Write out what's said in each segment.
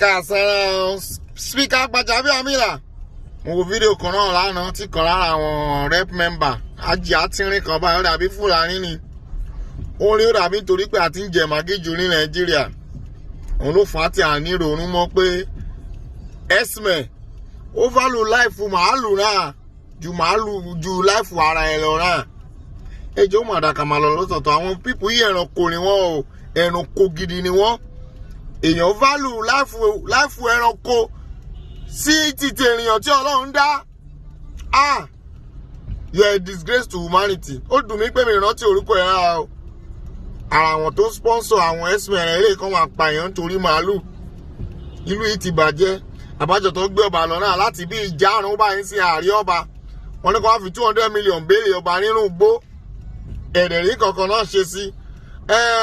Kàṣẹ́rẹ́ Speaker Gbajabiamila, mo wo fídíò kan náà lánàá tí kan lára àwọn rep member ajé àtìrín kan báyìí, ó dàbí Fúlàní ni ó rí, ó dàbí nítorí pé a ti ń jẹ Maggi jù ní Nàìjíríà, òun ló fà á tí à ní ronú mọ́ pé herdsmen ó value life màálù náà ju màálù ju life ara ẹ lọ náà. Ẹjọ́ màdàkà máa lọ lọ́tọ̀ọ̀tọ̀. Àwọn people yìí, ẹranko ni wọ́n o, ẹranko gidi ni wọ́n. Èèyàn value life ẹranko sí títí ènìyàn tí Ọlọ́run dá. Ah, you are a disgrace to humanity. Ó dùn mí pé mi rántí orúkọ ẹ̀ rárá o. Ara àwọn tó sponsor àwọn herdsmen rẹ̀ lè kàn máa pa èèyàn nítorí màálù. Ìlú yìí ti bàjẹ́. Àbájọ tó gbé ọba lọ náà láti bí ìjárun báyìí sí àárí ọba wọn ní kó wá fi 200 million béèrè ọba nínú igbó ẹ̀rẹ̀ rí kankan náà ṣe sí.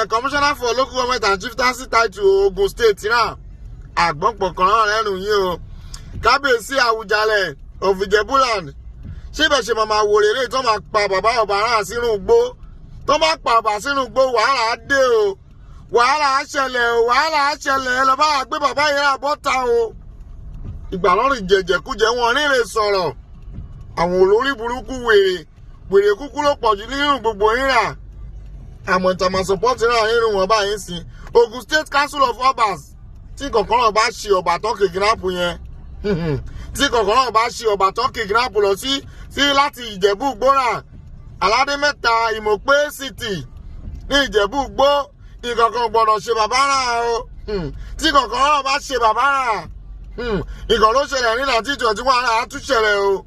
Commissioner for Local Government and Chieftaincy Title, Ogun State náà, àgbọ̀npọ̀ kan náà lẹ́nu yín o. Kábíyèsí Àwùjalẹ̀ of Ìjẹ̀búland, ṣé ibẹ̀ ṣe máa wò lélẹ̀ tó máa pa bàbá ọba náà sínú igbó? Tó bá pa bàbá sínú igbó, wàhálà á dé o, wàhálà á ṣẹlẹ̀ o, wàhálà á ṣẹlẹ̀. Ẹ lọ bá wa gbé bàbá yẹn àbọ̀ta o. Ìgbà lọ́rùn jẹ̀jẹ̀kújẹ wọn nílé sọ̀rọ̀. Àwọn olórí burúkú, wèrè wèrè kúkú ló pọ̀jù nínú gbogbo yín rà. Àmọ́ ìtàmà support náà nínú wọn báyìí sí Ogun State Council of Obas, tí kankan náà bá ṣe ọba tó kidnap yẹn, tí kankan náà bá ṣe ọba tó kidnap lọ sí láti Ìjẹ̀bú Gbóra, aládé mẹ́ta, Ìmọ̀pé City ní Ìjẹ̀bú Gbó, ìkankan gbọ́dọ̀ ṣe bàbá rà o. Tí kankan náà bá ṣe bàbá rà, ìkan ló ṣẹlẹ̀ ní 1921 á tún ṣẹlẹ̀ o.